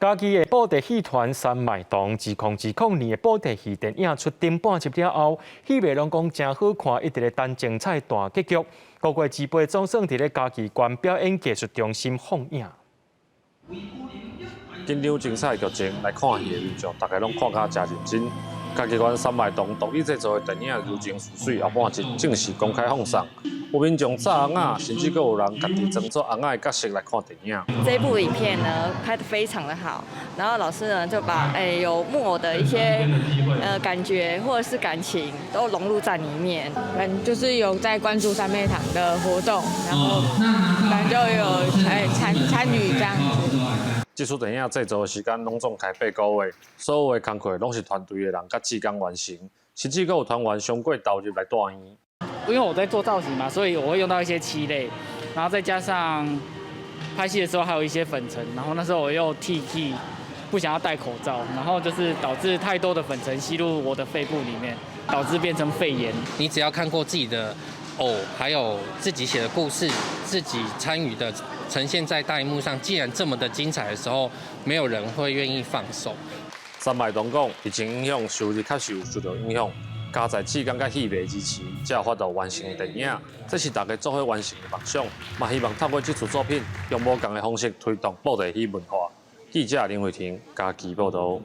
嘉義的布袋戲團三賣堂2020年的布袋戲電影出頂半集了後，戲迷攏講誠好看，一直咧等精彩大結局。五月28總算佇咧嘉義縣表演藝術中心放映。緊張精彩的劇情來看戲的民眾，大家攏看甲誠認真。嘉義縣三賣堂獨立製作的電影《柔情似水》後半集正式公開放送，有民眾紮尪仔，甚至閣有人家己裝做尪仔的角色來看電影。這部影片呢拍得非常的好，然後老師呢就把有木偶的一些感覺或者是感情都融入在裡面。嗯，就是有在關注三昧堂的活動，然後反正就有參與這樣子。這齣電影製作的時間攏總開8個月，所有的工課攏是團隊的人佮志工完成，甚至閣有團員傷過投入來帶院。因為我在做造型嘛，所以我會用到一些漆類，然後再加上拍戲的時候還有一些粉塵，然後那時候我又鐵齒，不想要戴口罩，然後就是導致太多的粉塵吸入我的肺部裡面，導致變成肺炎。你只要看過自己的偶，還有自己寫的故事，自己參與的呈現在大螢幕上，既然這麼的精彩的時候，沒有人會願意放手。三賣堂講，疫情影響，收入確實有受到影響，加在志工佮戲迷支持，才有法度完成電影。這是大家做伙完成的夢想，嘛希望透過這齣作品，用無仝的方式推動布袋戲文化。記者林慧婷嘉義報導。